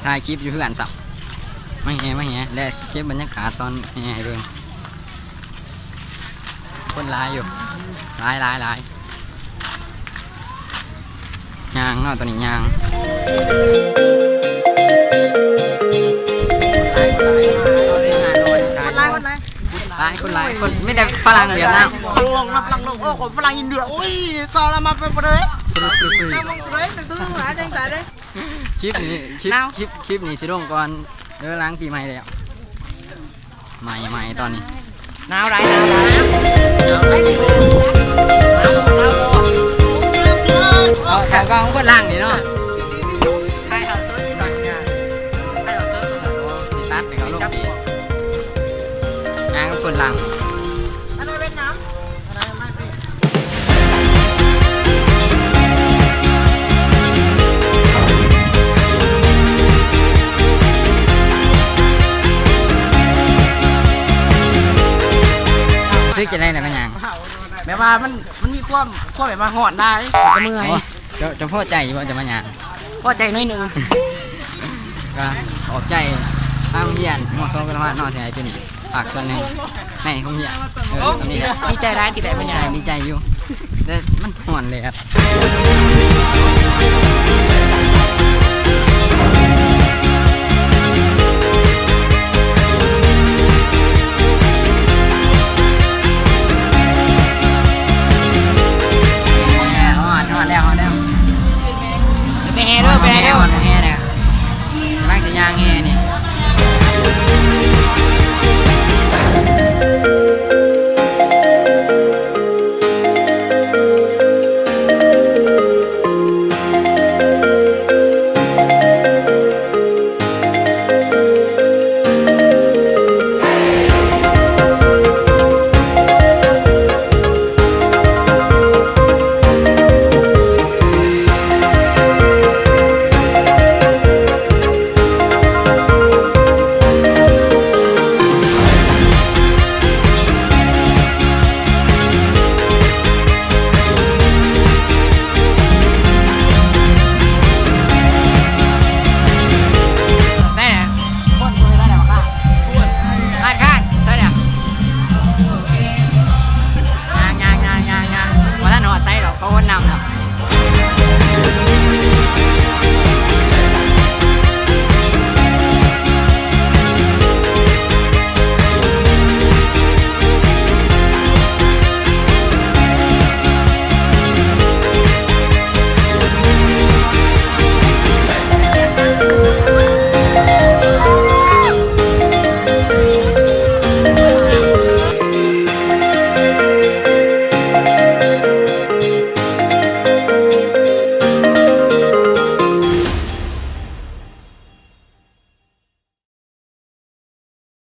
ຖ່າຍຄລິບຢູ່ເຮືອນຊ້ຳ. ມາແຫ່ ມາແຫ່ ແລະຊິເກັບບັນຍາກາດຕອນແຫ່ໃຫ້ເບິ່ງ. ຄົນຫຼາຍຢູ່ ຫຼາຍ ຫຼາຍ ຫຼາຍ. ຍ່າງເນາະ ຕອນນີ້ຍ່າງ. ຄົນຫຼາຍ ຄົນຫຼາຍ ຫຼາຍ ຄົນຫຼາຍ ຄົນ ມີແຕ່ຝຣັ່ງຫວຽດນາມ. ຝຣັ່ງລົງນະ ຝຣັ່ງລົງ. ໂອ້ ຄົນຝຣັ່ງອິນເດືອ. ໂອ້ຍ ຊາວລາວມາເປັນບໍ່ໄດ້. ຄລິບນີ້ ຄລິບ ຄລິບນີ້ຊິລົງກ່ອນ ເອີ ຫຼັງປີໃໝ່ແລ້ວ. ໃໝ່ ໃໝ່ຕອນນີ້ ໜາວຫຼາຍ ໜາວຫຼາຍ. ເອົາ ເອົາກ້ອງເພິ່ນລ້າງນີ້ເນາະ. ຖ່າຍເອົາເຊີນກ່ອນ ຖ່າຍເອົາເຊີນກ່ອນ. ຊິຕັດໃຫ້ເຂົາລົງປີ ຫາເພິ່ນລ້າງ. ອັນນັ້ນເຫວຍດນາມ ຮູ້ສຶກຈັ່ງໃດນະ ແມ່ນຫຍັງ? ແບບວ່າມັນ ມັນມີຄວາມ ຄວາມແບບວ່າຮ້ອນຫຼາຍ ແລ້ວກໍເມື່ອຍ. ໂອ້ ເຈົ້າ ເຈົ້າພໍໃຈຢູ່ບໍ່ ເຈົ້າມາຍ່າງ? ພໍໃຈໜ້ອຍໜຶ່ງ. ກໍຂອບໃຈທາງໂຮງຮຽນ ມ.ສອງ ກຸນລະວາດເນາະ ທີ່ໃຫ້ເປັນ ພາກສ່ວນໜຶ່ງໃນໂຮງຮຽນ. ເອີ ສ່ຳນີ້ແຫຼະ. ດີໃຈຫຼາຍທີ່ໄດ້ມາຍ່າງ. ດີໃຈ ດີໃຈຢູ່ ແຕ່ມັນຮ້ອນແດດ.